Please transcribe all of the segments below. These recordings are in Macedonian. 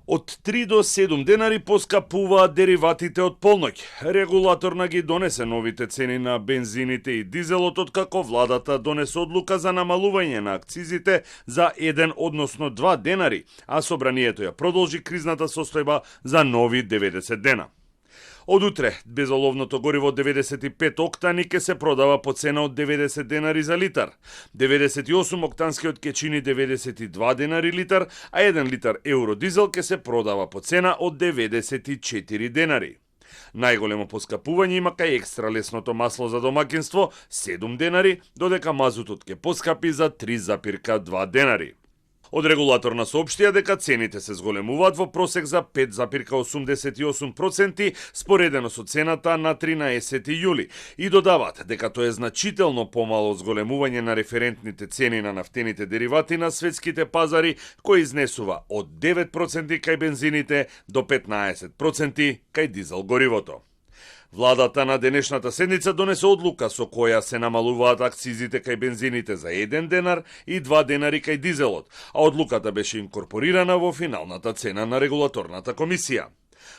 Од 3 до 7 денари поскапуваат дериватите од полноќ. Регулаторна ги донесе новите цени на бензините и дизелот, откако владата донесе одлука за намалување на акцизите за 1, односно 2 денари, а собранието ја продолжи кризната состојба за нови 90 дена. Од утре, безоловното гориво 95 октани ке се продава по цена од 90 денари за литар. 98 октанскиот ке чини 92 денари литар, а 1 литар евродизел ке се продава по цена од 94 денари. Најголемо поскапување има кај екстра лесното масло за домаќинство 7 денари, додека мазутот ке поскапи за 3,2 денари. Од регулаторна соопштија дека цените се зголемуваат во просек за 5,88% споредено со цената на 13 јули и додаваат дека тоа е значително помало од зголемување на референтните цени на нафтените деривати на светските пазари, кои изнесува од 9% кај бензините до 15% кај дизел горивото. Владата на денешната седница донесе одлука со која се намалуваат акцизите кај бензините за 1 денар и 2 денари кај дизелот, а одлуката беше инкорпорирана во финалната цена на регулаторната комисија.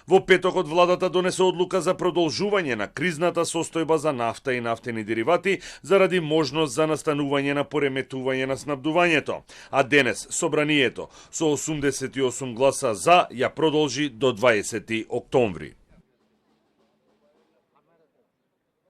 Во петокот владата донесе одлука за продолжување на кризната состојба за нафта и нафтени деривати заради можност за настанување на пореметување на снабдувањето, а денес собранието со 88 гласа за ја продолжи до 20 октомври.